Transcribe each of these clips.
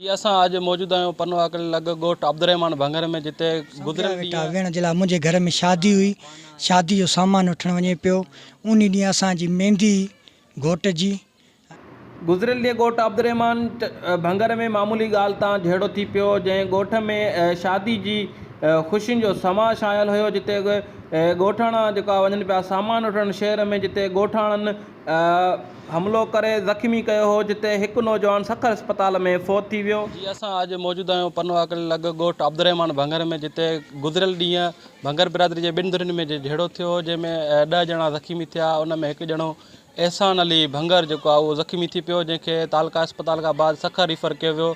جي اسان اڄ موجود آهيون پنوعاقل لڳ ڳوٺ عبدالرحمان ڀنگر ۾ جتي سمجهيا گذريل ويٺا ڏينهن. ويهڻ جي لاء منهنجي گهر ۾ شادي هئي شادي جو سامان وٺڻ وڃي پيو انهي ڏينهن اسان جي ميندي گهوٽ جي. گذريل ڏينهن ڳوٺ عبدالرحمان ڀنگر ۾ معمولي ڳالهه تان جهيڙو ٿي پيو جنهن ڳوٺ ۾ شادي جي خوشين جو سماء ڇانيل هيو جتي ڳوٺاڻا جيڪا وڃن پيا سامان وٺڻ شهر ۾ جتي ڳوٺاڻن حملو ڪري زخمي ڪيو هو جتي هڪ نوجوان سکر اسپتال ۾ فوت ٿي ويو. جي اسان اڄ موجود آهيون پنوعاقل لڳ ڳوٺ عبدالرحمان ڀنگر ۾ جتي گذريل ڏينهن ڀنگر برادري جي ٻن ڌرين ۾ جهيڙو ٿيو هو جنهن ۾ ڏهه ڄڻا زخمي ٿيا ان ۾ هڪ ڄڻو احسان علي ڀنگر جيڪو آهي اهو زخمي ٿي پيو جنهن کي تعلقه اسپتال کان بعد سکر ريفر ڪيو ويو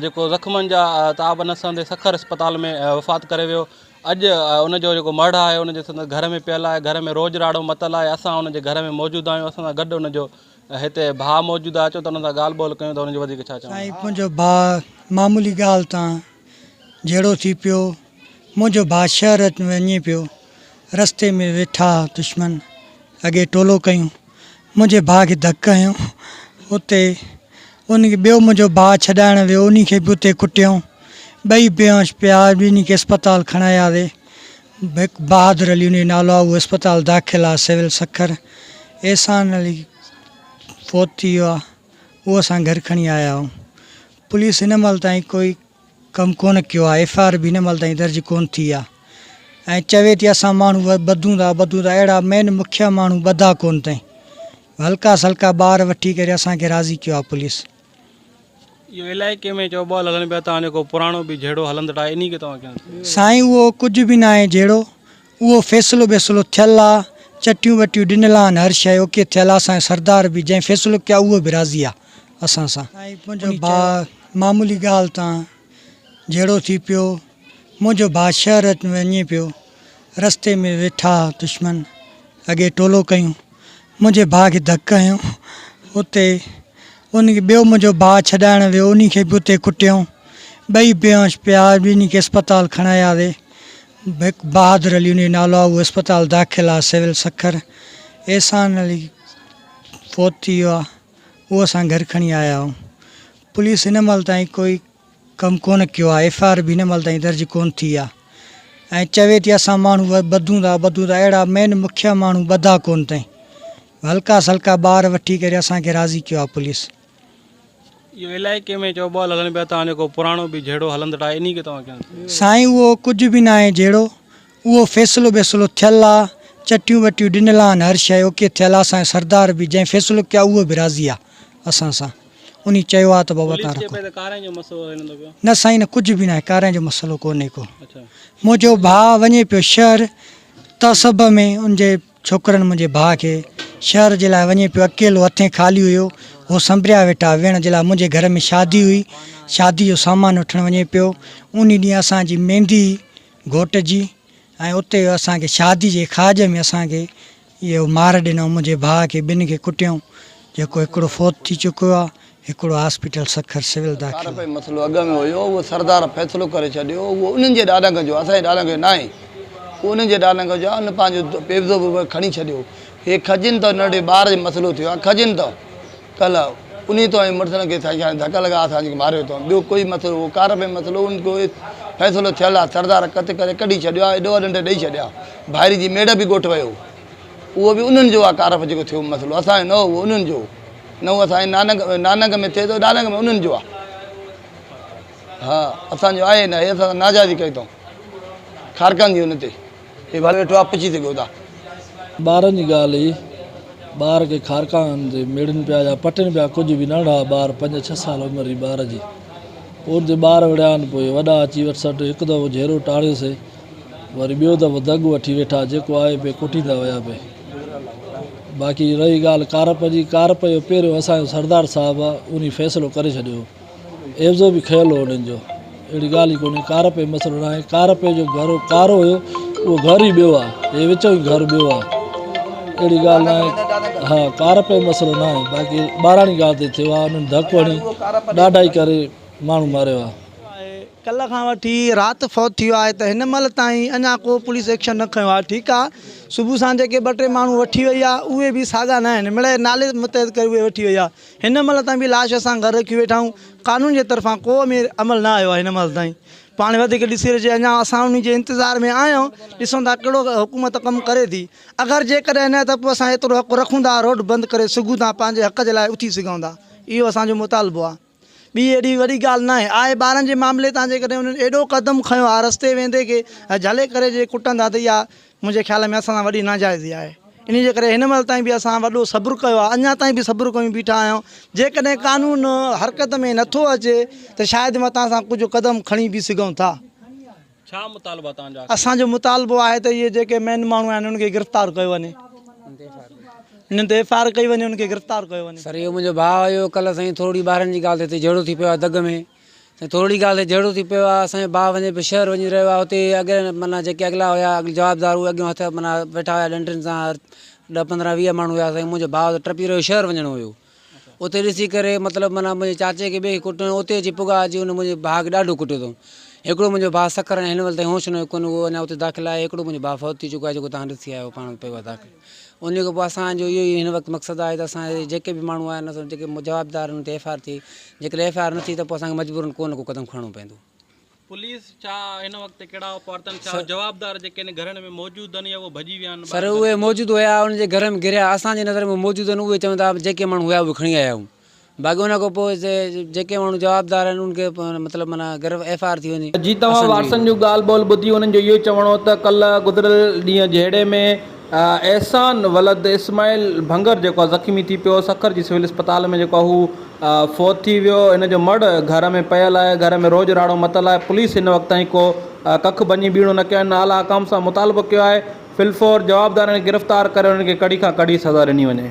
جيڪو زخمن جا تاب نه سهندي سکر اسپتال ۾ وفات ڪري ويو اڄ ان جو جيڪو مڙهه آهي ان جي سندس گهر ۾ پيل آهي گهر ۾ روڄ راڙو متل آهي اسان ان جي گهر ۾ موجود آهيون اسان سان گڏ ان جو هتي ڀاء موجود آهي اچو ته ان سان ڳالهه ٻولهه ڪيون ته ان جو وڌيڪ ڇا چوڻ آهي. سائين منهنجو ڀاء معمولي ڳالهه تان جهيڙو ٿي پيو منهنجو ڀاء شهر وڃي پيو رستي ۾ ويٺا دشمن اڳي ٽولو ڪيون منهنجي ڀاء کي ڌڪ هنيو اتي ان کي ٻيو منهنجو ڀاء ڇڏائڻ ويو انهي کي به اتي ڪٽيائون ٻئي بيهوش پيا ٻنهي کي اسپتال کڻاياسي هڪ بهادر علي انهي جو نالو آهي اهو اسپتال داخل آهي سول سکر احسان علي فوت ٿي ويو آهي اهو اسان گهر کڻي آيا آهيون پوليس هن مهل تائين ڪوئي ڪم ڪونه ڪيو آهي ايف I R به هن مهل تائين درج ڪونه ٿي آهي ۽ چوي ٿي اسان ماڻهو ٻڌون ٿا ٻڌون ٿا اهڙا مين مکيه ماڻهو ٻڌا ڪونه تائين هلڪا سلڪا ٻار وٺي ڪري اسان کي راضي ڪيو آهي پوليس. اهو علائقي ۾ چوٻول هلن پيا تان جيڪو پراڻو به جهيڙو هلندڙ آهي انهي کي توهان ڪيئن ٿا. سائين اهو ڪجهه به ناهي جهيڙو اهو فيصلو ٻيصلو ٿيل آ چٽيون وٽيون ڏنل آهن هر شيء اوڪي ٿيل آ اسان جو سردار به جنهن فيصلو ڪيو آ اهو به راضي آ اسان سان. سائين منهنجو ڀاء معمولي ڳالهه تان جهيڙو ٿي پيو منهنجو ڀاء شهر وڃي پيو رستي ۾ ويٺا دشمن اڳي ٽولو ڪيون منهنجي ڀاء کي ڌڪ هنيو اتي ان کي ٻيو منهنجو ڀاء ڇڏائڻ ويو انهي کي به اتي ڪٽيائون ٻئي بيهوش پيا ٻنهي کي اسپتال کڻاياسي هڪ بهادر علي انهي جو نالو آهي اهو اسپتال داخل آهي سول سکر احسان علي فوت ٿي ويو آهي اهو اسان گهر کڻي آيا آهيون پوليس هن مهل تائين ڪوئي ڪم ڪونه ڪيو آهي ايف I R به هن مهل تائين درج ڪونه ٿي آهي ۽ چوي ٿي اسان ماڻهو ٻڌون ٿا ٻڌون ٿا اهڙا مين مکيه ماڻهو ٻڌا ڪونه تائين هلڪا سلڪا ٻار وٺي ڪري اسان کي راضي ڪيو آهي پوليس. اهو علائقي ۾ چوٻول هلن پيا تان جيڪو پراڻو به جهيڙو هلندڙ آهي انهي کي توهان ڪيئن ٿا. سائين اهو ڪجهه به ناهي جهيڙو اهو فيصلو ٻيصلو ٿيل آ چٽيون وٽيون ڏنل آهن هر شيء اوڪي ٿيل آ اسان جو سردار به جنهن فيصلو ڪيو آ اهو به راضي آ اسان سان انهي چيو آ ته بابا پوليس تان چئي رکو پئي ته ڪارين جو مسئلو هلندو پيو. نه سائين نه ڪجهه به ناهي ڪارين جو مسئلو ڪونهي ڪو اڇا. منهنجو ڀاء وڃي پيو شهر تعصب ۾ ان جي ڇوڪرن منهنجي ڀاء کي شهر جي لاء وڃي پيو اڪيلو هٿين خالي هيو هو سنبريا ويٺا ويهڻ جي لاء منهنجي گهر ۾ شادي هئي شادي جو سامان وٺڻ وڃي پيو انهي ڏينهن اسان جي ميندي گهوٽ جي ۽ اتي اسان کي شادي جي کاڄ ۾ اسان کي اهو مار ڏنائون منهنجي ڀاء کي ٻن کي ڪٽيائون جيڪو هڪڙو فوت ٿي چڪو آهي هڪڙو هاسپيٽل سکر سول داخل ڪارپئي مسئلو اڳ ۾ هيو اهو سردار فيصلو ڪري ڇڏيو اهو انهن جي ڏاڏنگ جو اسان جي ڏاڏنگ جو ناهي اهو انهن جي ڏاڏنگ جو آهي ان پنهنجو پيوزو به کڻي ڇڏيو هي کجين ته ننڍي ٻار جو مسئلو ٿيو آهي کجين ته ڪلهه انهي تو ۽ مڙسن کي سائين هاڻي ڌڪ لڳا اسان کي ماريو اٿئون ٻيو ڪوئي مسئلو اهو ڪارپئي مسئلو ان ڪو فيصلو ٿيل آهي سردار قتل ڪري ڪڍي ڇڏيو آهي ڏوهه ڏنڊ ڏئي ڇڏيا ڀائري جي ميڙ به ڳوٺ ويو اهو به انهن جو آهي ڪارف جيڪو ٿيو مسئلو اسان جو نه هو اهو انهن جو هو نه هو اسان جي نانگ نانگ ۾ ٿئي ٿو ڏانگ ۾ انهن جو آهي ها اسان جو آهي نه هي اسان سان ناجائزي ڪئي اٿئون کارڪن جي ان تي هي ڀلي ويٺو آهي پڇي سگهو ٿا. ٻارن جي ڳالهه هئي ٻار کي کارڪان تي ميڙين پيا يا پٽين پيا ڪجهه به ننڍا ٻار پنج ڇهه سال عمر هئي ٻار جي پوء ان تي ٻار وڙهيا آهن پوء وڏا اچي وٽ سٽ هڪ دفعو جهيرو ٽاڙيوسي وري ٻيو دفعو دڳ وٺي ويٺا جيڪو آيو پئي ڪٽيندا ويا پئي. باقي رهي ڳالهه ڪارپ جي، ڪارپ جو پهريون اسان جو سردار صاحب آ انهي فيصلو ڪري ڇڏيو هو. عيوضو به کنيل هو انهن جو. اهڙي ڳالهه ئي ڪونهي ڪارپ جو مسئلو ناهي. ڪارپ جو گهر ڪارو هيو اهو گهر ئي ٻيو آ. هي وچون ئي گهر ٻيو آ. اهڙي ڳالهه ناهي ها ڪارپ جو مسئلو ناهي باقي ٻاراڻي ڳالهه تي ٿيو آ انهن ڌڪ هڻي ڏاڍائي ڪري ماڻهو ماريو آ. آهي. ڪلهه کان وٺي رات فوت ٿي ويو آهي ته هن مهل تائين اڃا ڪو پوليس ايڪشن نه کنيو آهي ٺيڪ آهي صبح سان جيڪي ٻه ٽي ماڻهو وٺي وئي آهي اهي به ساڳا نه آهن مڙئي نالي متحد ڪري اهي وٺي وئي آهي هن مهل تائين به لاش اسان گهر رکي ويٺا آهيون قانون جي طرفان ڪو به عمل نه آيو آهي هن مهل تائين پاڻ وڌيڪ ڏسي رهجي اڃا اسان انهي جي انتظار ۾ آهيون ڏسون ٿا ڪهڙو حڪومت ڪم ڪري ٿي اگر جيڪڏهن نه ته پوء اسان ايترو حق رکون ٿا روڊ بند ڪري سگهون ٿا پنهنجي حق جي لاء اٿي سگهون ٿا اهو اسان جو مطالبو آهي. ٻي ايڏي وڏي ڳالهه ناهي. آء ٻارن جي معاملي تان جيڪڏهن انهن ايڏو قدم کنيو آهي رستي ويندي کي جهلي ڪري جي ڪٽندا ته اها منهنجي خيال ۾ اسان سان وڏي ناجائزي آهي. انهي جي ڪري هن مهل تائين به اسان وڏو صبر ڪيو آهي اڃا تائين به صبر ڪيون بيٺا آهيون جيڪڏهن قانون حرڪت ۾ نٿو اچي ته شايد متان اسان ڪجهه قدم کڻي به سگهون ٿا. ڇا مطالبا توهان جا؟ اسان جو مطالبو آهي ته اهي جيڪي مين ماڻهو آهن انهن کي گرفتار ڪيو وڃي انهن تي ايف I R ڪئي وڃي انهن کي گرفتار ڪيو وڃي. سر اهو منهنجو ڀاء هيو ڪلهه سائين ٿورڙي ٻارن جي ڳالهه تي هتي جهيڙو ٿي پيو آهي دڳ ۾ سائين ٿورڙي ڳالهه تي جهيڙو ٿي پيو آهي اسان جو ڀاء وڃي پيو شهر وڃي رهيو آهي اتي اڳ معنيٰ جيڪي اڳلا هيا جوابدار اهي اڳيون هٿ معنيٰ ويٺا هيا ڏنڊين سان ڏهه 15 20 ماڻهو هيا سائين منهنجو ڀاء ته ٽپي رهيو شهر وڃڻو هيو اتي ڏسي ڪري مطلب معنيٰ منهنجي چاچي کي ٻئي کي ڪٽيو اتي اچي پڳا اچي ان منهنجي ڀاء کي ڏاڍو ڪٽيو اٿئون. هڪڙو منهنجو ڀاء سکر ۽ هن مهل تائين هوش نه ڪونه اهو اڃا اتي داخل آهي هڪڙو منهنجو ڀاء فوت ٿي چڪو آهي جيڪو توهان ڏسي آيا آهيو پاڻ پيو آهي داخل. انهي کان پوء اسان جو اهو ئي هن وقت مقصد آهي ته اسان جي جيڪي به ماڻهو آهن اسان جيڪي جوابدار آهن انهن تي ايف I R ٿئي جيڪڏهن ايف I R نه ٿي ته پوء اسان کي مجبورن ڪو نه ڪو قدم کڻڻو پوندو. پوليس ڇا هن وقت ڪهڙا اپاء ورتا آهن؟ ڇا جوابدار جيڪي ان گهرن ۾ موجود آهن يا اهي ڀڄي ويا آهن؟ سر اهي موجود هيا انهن جي گهر ۾ گهريا اسان جي نظر ۾ موجود آهن اهي چون ٿا جيڪي ماڻهو هيا اهي کڻي آيا آهيون باقي ان کان پوء جيڪي ماڻهو جوابدار آهن انهن کي مطلب معنيٰ گرف ايف I R ٿي وڃي. جي توهان وارثن جون ڳالهه ٻولهه ٻڌي انهن جو اهو چوڻ هو ته ڪلهه گذريل ڏينهن جهيڙي ۾ احسان ولد اسماعيل ڀنگر جيڪو آهي زخمي ٿي پيو سکر جي سول اسپتال ۾ جيڪو آهي هو فوت ٿي ويو هن جو مڙهه گهر ۾ پيل آهي گهر ۾ روڄ راڙو متل آهي پوليس هن وقت تائين ڪو ڪک ڀڃي ٻيڻو نه ڪيو آهي اعليٰ حڪام سان مطالبو ڪيو آهي فلفور جوابدارن کي گرفتار ڪري انهن کي ڪڙي کان ڪڙي سزا ڏني وڃي.